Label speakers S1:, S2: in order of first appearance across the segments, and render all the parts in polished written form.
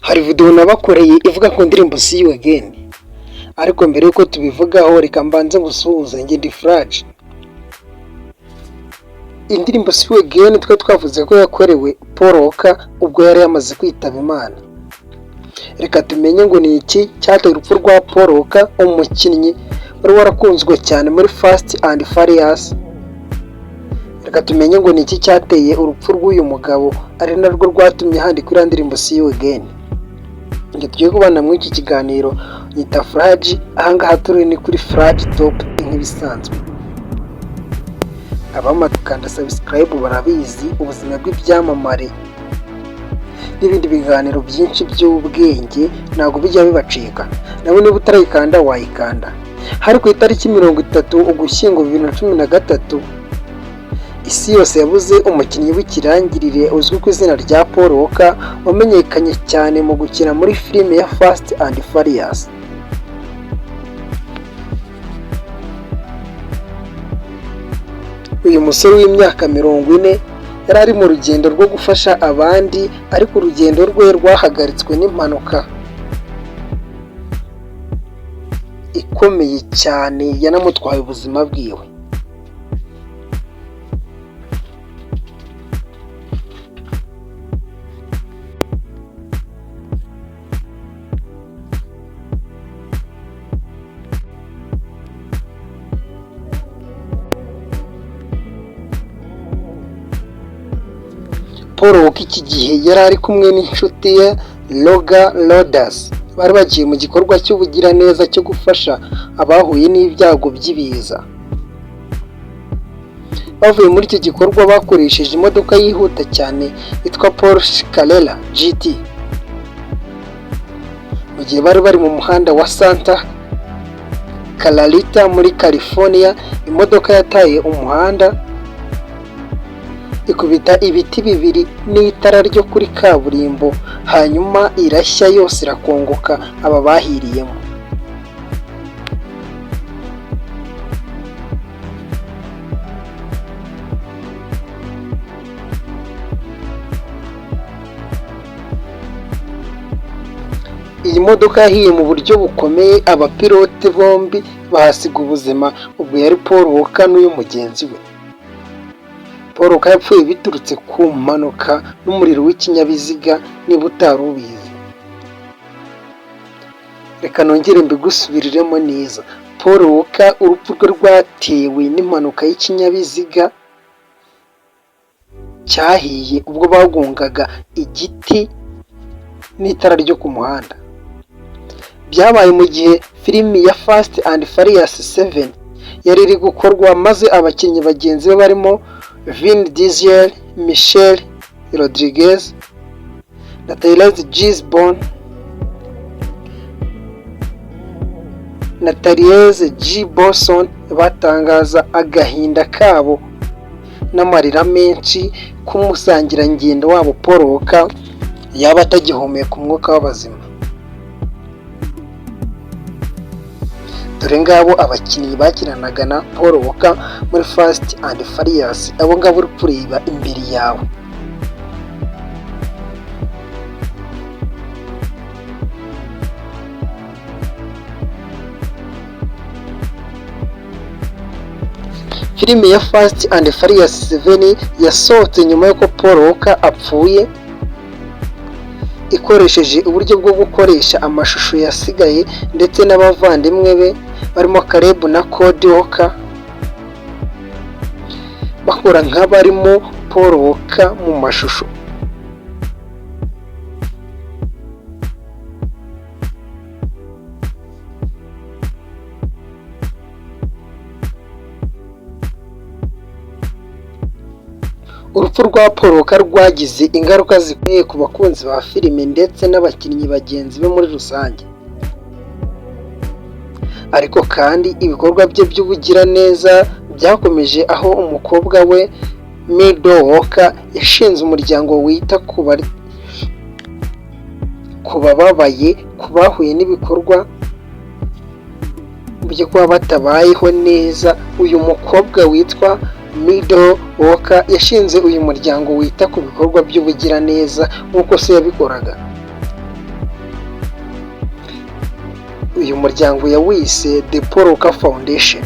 S1: Hari video nabakoreye ivuga ku ndirimbo "See You Again", ariko mbere yuko tubivugaho, reka mbanze ngusuhuze. Njye ndi Furaje. Indirimbo "See You Again" twari twavuze ko yakorewe Paul Walker ubwo yari yamaze kwitaba Imana. Reka tumenye ngo ni iki cyateye urupfu rwa Paul Walker, umukinnyi wari warakunzwe cyane muri Fast and Furious. Reka tumenye ngo ni iki cyateye urupfu rw'uyu mugabo, ari narwo rwatumye handikwa iriya ndirimbo "See You Again". Njye tugiye kubana muri iki kiganiro nyita Furaji. Ahangaha turi ni kuri Furaji Top nk'ibisanzwe. Abamaze gukanda subscribe barabizi, ubuzima bw'ibyamamare n'ibindi biganiro byinshi by'ubwenge ntabwo bijya bibacika. Nawe niba utarayikanda wayikanda. Hari ku itariki 30 Ugushyingo 2013, isi yose yabuze umukinnyi w'ikirangirire uzwi ku izina rya Paul Walker, wamenyekanye cyane mu gukina muri filime ya Fast and Furious. Uyu musore w'imyaka 40 yari ari mu rugendo rwo gufasha abandi, ariko urugendo rwe rwahagaritswe n'impanuka ikomeye cyane yanamutwaye ubuzima bwiwe. Paul Walker iki gihe yari ari kumwe n'inshuti ye Roger Rhodes, bari bagiye mu gikorwa cy'ubugiraneza cyo gufasha abahuye n'ibyago by'ibiza. Bavuye muri iki gikorwa bakoresheje imodoka yihuta cyane yitwa Porsche Carrera GT. Mu gihe bari bari mu muhanda wa Santa Clarita muri California, imodoka yataye umuhanda ikubita ibiti bibiri n'itara ryo kuri kaburimbo, hanyuma irashya yose irakongoka, aba bahiriyemo. Iyi modoka yahiye mu buryo bukomeye, abapilote bombi bahasiga ubuzima. Ubwo yari Paul Walker n'uyu mugenzi we. Paul Walker yapfuye biturutse ku mpanuka n'umuriro w'ikinyabiziga. Niba utari ubizi, reka nongere mbigusubiriremo neza. Paul Walker urupfu rwe rwatewe n'impanuka y'ikinyabiziga cyahiye ubwo bagongaga igiti n'itara ryo ku muhanda. Byabaye mu gihe filimi ya Fast and Furious 7 yari iri gukorwa, maze abakinnyi bagenzi be barimo Vin Diesel, Michelle Rodriguez na Tyrese Gibson batangaza agahinda kabo n'amarira menshi ko umusangirangendo wabo Paul Walker yaba atagihumeka umwuka w'abazima. Dore ngabo abakinnyi bakinanaga na Paul Walker muri Fast and Furious, abo ngabo uri kureba imbere yawe. Filime ya Fast and Furious 7 yasohotse nyuma y'uko Paul Walker apfuye, ikoresheje uburyo bwo gukoresha amashusho yasigaye ndetse n'abavandimwe be barimo Caleb na Cody Walker bakora nk'abarimo Paul Walker mu mashusho. Urupfu rwa Paul Walker rwagize ingaruka zikomeye ku bakunzi ba filime ndetse n'abakinnyi bagenzi be muri rusange. Ariko kandi ibikorwa bye by'ubugiraneza byakomeje, aho umukobwa we Meadow Walker yashinze umuryango wita ku bababaye, ku bahuye n'ibikorwa byo kuba batabayeho neza. Uyu mukobwa witwa Meadow Walker yashinze uyu muryango wita ku bikorwa by'ubugiraneza nk'uko se yabikoraga. Uyu muryango yawise The Paul Walker Foundation.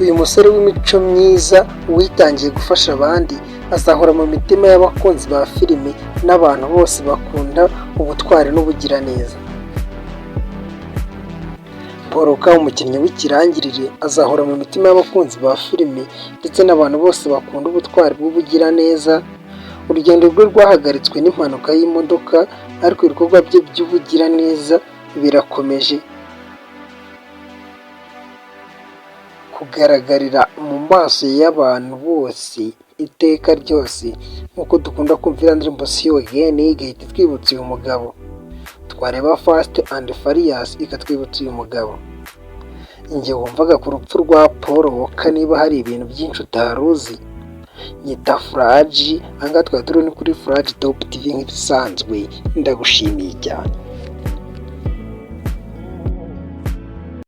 S1: Uyu musore w'imico myiza witangiye gufasha abandi azahora mu mitima y'abakunzi ba filime n'abantu bose bakunda ubutwari n'ubugiraneza. Paul Walker, umukinnyi w'ikirangirire, azahora mu mitima y'abakunzi ba filime ndetse n'abantu bose bakunda ubutwari bw'ubugiraneza. Urugendo rwe rwahagaritswe n'impanuka y'imodoka, ariko ibikorwa bye by'ubugiraneza birakomeje kugaragarira mu maso y'abantu bose iteka ryose. Nk'uko dukunda kumva iriya ndirimbo "See You Again" igahita itwibutsa uyu mugabo, twareba Fast and Furious ikatwibutsa uyu mugabo. Njye wumvaga ku rupfu rwa Paul Walker, niba hari ibintu byinshi utari uzi, nyita Furaji. Ahangaha twari turi ni kuri Furaji Top TV nk'ibisanzwe. Ndagushimiye cyane.